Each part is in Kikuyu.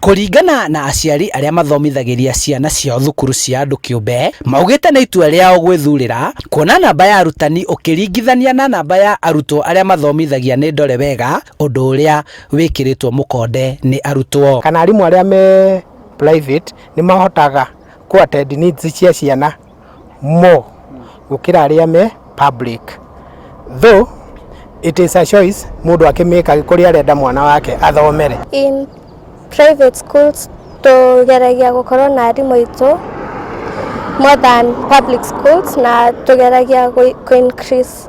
Kũringana na aciari arĩa mathomithagĩria ciana ciao thukuru cia andũ kĩũmbe, maugĩte nĩ itua rĩao gwĩthurĩra kuona namba ya arutani ũkĩringithania na namba ya arutwo arĩa mathomithagia nĩ ndore wega, ũndũ ũrĩa wĩkĩrĩtwo mũkonde nĩ arutwo. Kana arimũ arĩa me private nĩ mahotaga kũ attend needs cia ciana more gũkĩra arĩa me public, though it is a choice mũndũ akĩmĩka kũrĩa arenda mwana wake athomere. In private schools tũgeragia gũkorwo na arimũ aitũ more than public schools, na tũgeragia kũ increase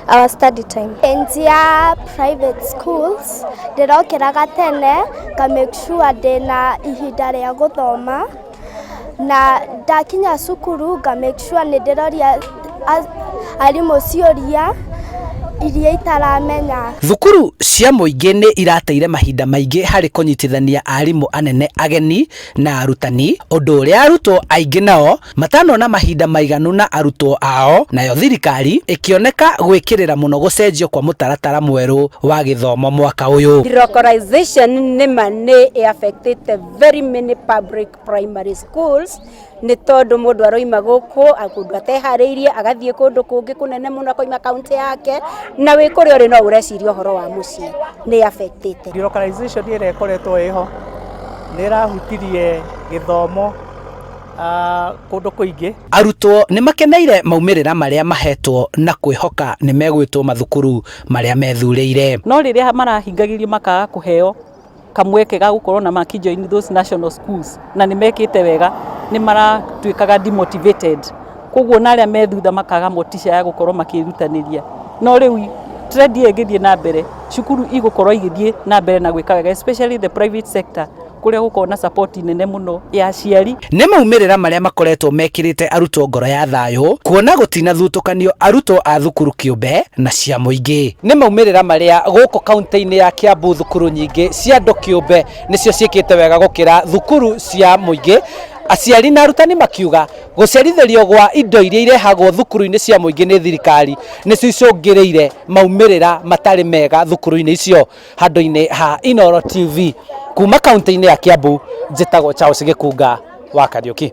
our study time. Enzi ya private schools ndĩrokĩraga tene nga make sure ndĩna ihinda rĩa gũthoma, na ndakinya cukuru nga make sure nĩ ndĩroria arimũ ciũria iria itaramenya. Thukuru cia mũingĩ nĩ irateire mahinda maingĩ harĩ kũnyitithania arimũ anene ageni na arutani, ũndũ ũrĩa arutwo aingĩ nao matanona mahinda maiganu na arutwo ao, nayo thirikari ĩkĩoneka gwĩkĩrĩra mũno gũcenjio kwa mũtaratara mwerũ wa gĩthomo mwaka ũyũ. Delocalization nĩma nĩ affected very many public primary schools, nĩ tondũ mũndũ aroima gũkũ kũndũ ateharĩirie agathiĩ kũndũ kũngĩ kũnene mũno, akoima kaunti yake, na wĩ kũrĩa ũrĩ no ũreciria ũhoro wa mũciĩ, nĩ affected. Delocalization ĩrĩa ĩkoretwo ĩho nĩ ĩrahutirie gĩthomo kũndũ kũingĩ. Arutwo nĩ makeneire maumĩrĩra marĩa mahetwo na kwĩhoka nĩ megwĩtwo mathukuru marĩa methurĩire. No rĩrĩa marahingagĩrio makaga kũheo kamweke ga gũkorwo na makĩjoin those national schools na nĩ mekĩte wega, nĩ maratuĩkaga demotivated, koguo na arĩa me thutha makaga motisha ya gũkorwo makĩrutanĩria. No rĩu trend ĩyo ĩngĩthiĩ na mbere, cukuru igũkorwo igĩthiĩ na mbere na gwĩka wega, especially the private sector, kũrĩa gũkorwo na support nene mũno ya aciari. Nĩ maumĩrĩra marĩa makoretwo mekĩrĩte arutwo ngoro ya thayũ, kuona gũtinathutũkanio arutwo a thukuru kĩũmbe na cia mũingĩ. Nĩ maumĩrĩra marĩa gũkũ kaunti-inĩ ya Kiambu thukuru nyingĩ cia andũ kĩũmbe nĩcio ciĩkĩte wega gũkĩra thukuru cia mũingĩ, aciari na arutani makiuga gũcerithĩrio gwa indo iria irehagwo thukuru-inĩ cia mũingĩ nĩ thirikari nĩcio icũngĩrĩire maumĩrĩra matarĩ mega thukuru-inĩ icio. Handũ-inĩ ha Inooro TV kuma kaunti-inĩ ya Kiambu, njĩtagwo Charles Gĩkunga wa Kariũki.